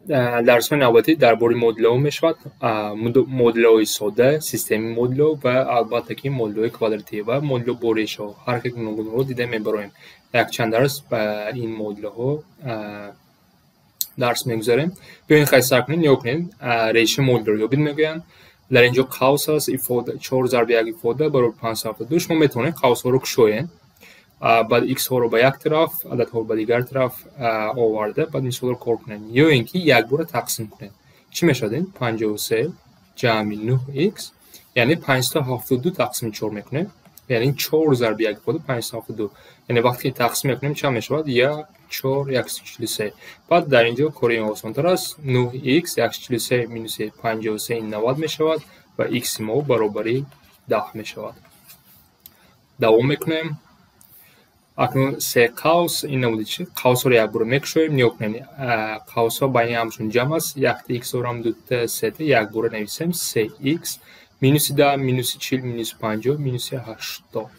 Дарсҳои навбатӣ дар бораи модулҳо мешавад. Модулҳои сода, системаи модулҳо ва албатта ки модулҳои квадратӣ ва модулҳо бо решаҳо. Ҳар гуногунро дида мебароем. Якчанд дарс ба ин модулҳо дарс мегузарем. Биёед хай сар кунем, нигоҳ кунед. Решаи модулро ёбед мегӯянд. Дар ин ҷо қавс аст, ифода 4 зарби 1 ифода баробар 572. Шумо метавонед қавсҳоро кушоед. Баъд х-ҳоро ба як тараф, ададҳоро ба дигар тараф оварда, баъд мисолро кор кунед. Ё ин ки якбора тақсим кунед. Чӣ мешавад ин? 53 ҷамъи 9х, яъне 572 тақсими 4 мекунем. Яъне 4 зарби 1 ифода 572. Яъне вақте ки тақсим мекунем чанд мешавад? 1 4 143. Баъд дар ин ҷо кори ин осонтар аст. 9х 143 минуси 53 ин 90 мешавад ва х мо баробари 10 мешавад. Давом мекунем. Акнун се қавс, ин намуди чи? Қавсҳоро якбора мекушоем, нигоҳ кунем. Қавсҳо байни ҳамашон ҷамъ аст. Якта х дорам, дута, сета, якбора нависем. 3х минуси 10, минуси 40, минуси 50, минуси 80.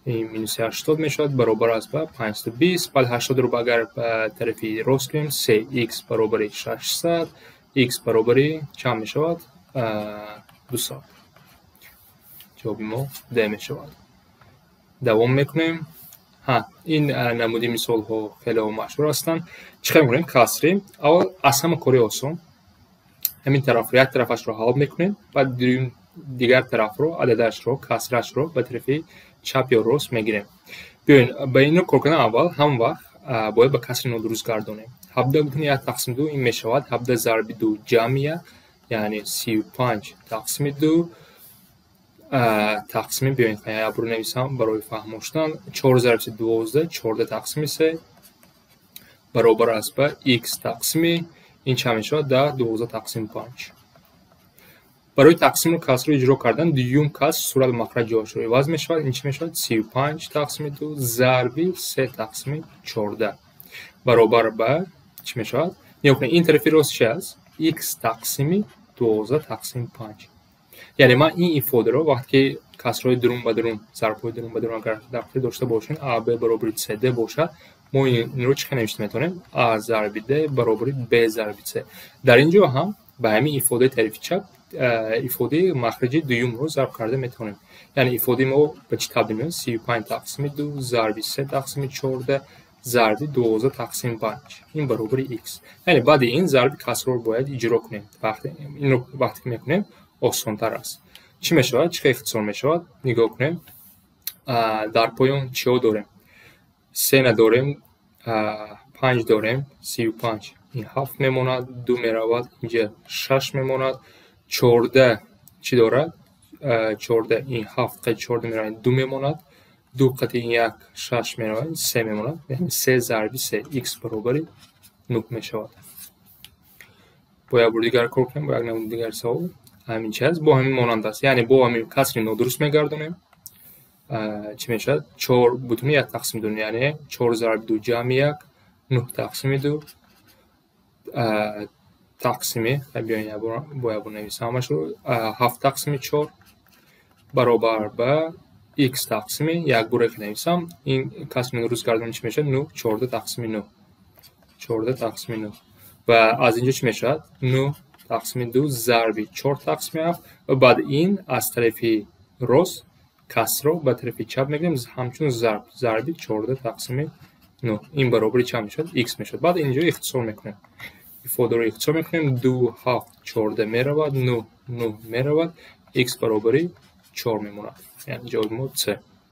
Ин минуси 80 мешавад, баробар аст ба 520. Баъд 80-ро агар ба тарафи рост кунем, 3х баробари 600, х баробари чанд мешавад? 200. Ҷавоби мо D мешавад. Давом мекунем. Ин намуди мисолҳо хеле машҳур ҳастанд. Чӣ кор мекунем? Касри. Аввал аз ҳама кори осон. Ҳамин тарафро, як тарафашро ҳал мекунем, баъд дигар тарафро, ададашро, касрашро ба тарафи чап ё рост мегирем. Биёед, ба инро кор кардан аввал ҳам вақт бояд ба касри нодуруст гардонем. 17,1 тақсими 2 ин мешавад 17 зарби 2 ҷамъи 1, яъне 35 тақсими 2 тақсими, биёед якбора нависам барои фаҳмо шудан, 4 зарби 3 12, 14 тақсими 3 баробар аст ба х тақсими ин чанд мешавад? 10 12 тақсими 5. Барои тақсимро касрро иҷро кардан дуюм каср сурат ва махраҷ ҷояшро иваз мешавад. Ин чӣ мешавад? 35 тақсими 2 зарби 3 тақсими 14 баробар ба чӣ мешавад? Нигоҳ кунед, ин тарафи рост чи аст? Х тақсими 12 тақсими 5. Яъне ман ин ифодаро вақте ки касрҳои дурун ба дурун, зарбҳои дурун ба дурун агар дар хотир дошта бошем, а б баробари с д бошад, мо инро чӣ хел навишта метавонем? А зарби д баробари б зарби с. Дар ин ҷо ҳам ба ҳамин ифодаи тарафи чап ифодаи махраҷи дуюмро зарб карда метавонем. Яъне ифодаи мо ба чӣ табдил меёбад? 35 тақсими 2 зарби 3 тақсими 14 зарби 12 тақсими 5. Ин баробари х. Яъне баъди ин зарби касрро бояд иҷро кунем. Инро вақте ки мекунем осонтар аст. Чӣ мешавад? Чӣ хел ихтисор мешавад? Нигоҳ кунем. Дар поён чиҳо дорем? 3 надорем, 5 дорем, 35. Ин 7 мемонад, 2 меравад, инҷа 6 мемонад, 14 чӣ дорад? 14 ин 7 қати 14 меравад, 2 мемонад, 2 қати ин 1 6 меравад, 3 мемонад. Яъне 3 зарби 3 х баробари 9 мешавад. Бо як бор дигар кор кунем, бо як намуди дигар савол. Ҳамин чи аст? Бо ҳамин монанд аст. Яъне бо ҳамин касри нодуруст мегардонем. Чӣ мешавад? 4,1 тақсими 2, яъне 4 зарби 2 ҷамъи 1, 9 тақсими 2 тақсими, биёед бо як бор нависам ҳамашро, 7 тақсими 4 баробар ба х тақсими, як бора ки нависам, ин касри нодуруст гардонем чӣ мешавад? 9 14 тақсими 9. 14 тақсими 9. Ва аз ин ҷо чӣ мешавад? 9 тақсими 2 зарби 4 тақсими 7 ва баъд ин аз тарафи рост касрро ба тарафи чап мегирем ҳамчун зарб, зарби 14 тақсими 9. Ин баробари чанд мешавад? Х мешавад. Баъд инҷо ихтисор мекунем. Ифодаро ихтисор мекунем. 2 7 14 меравад, 9 9 меравад, х баробари 4 мемонад. Яъне ҷавоби мо С.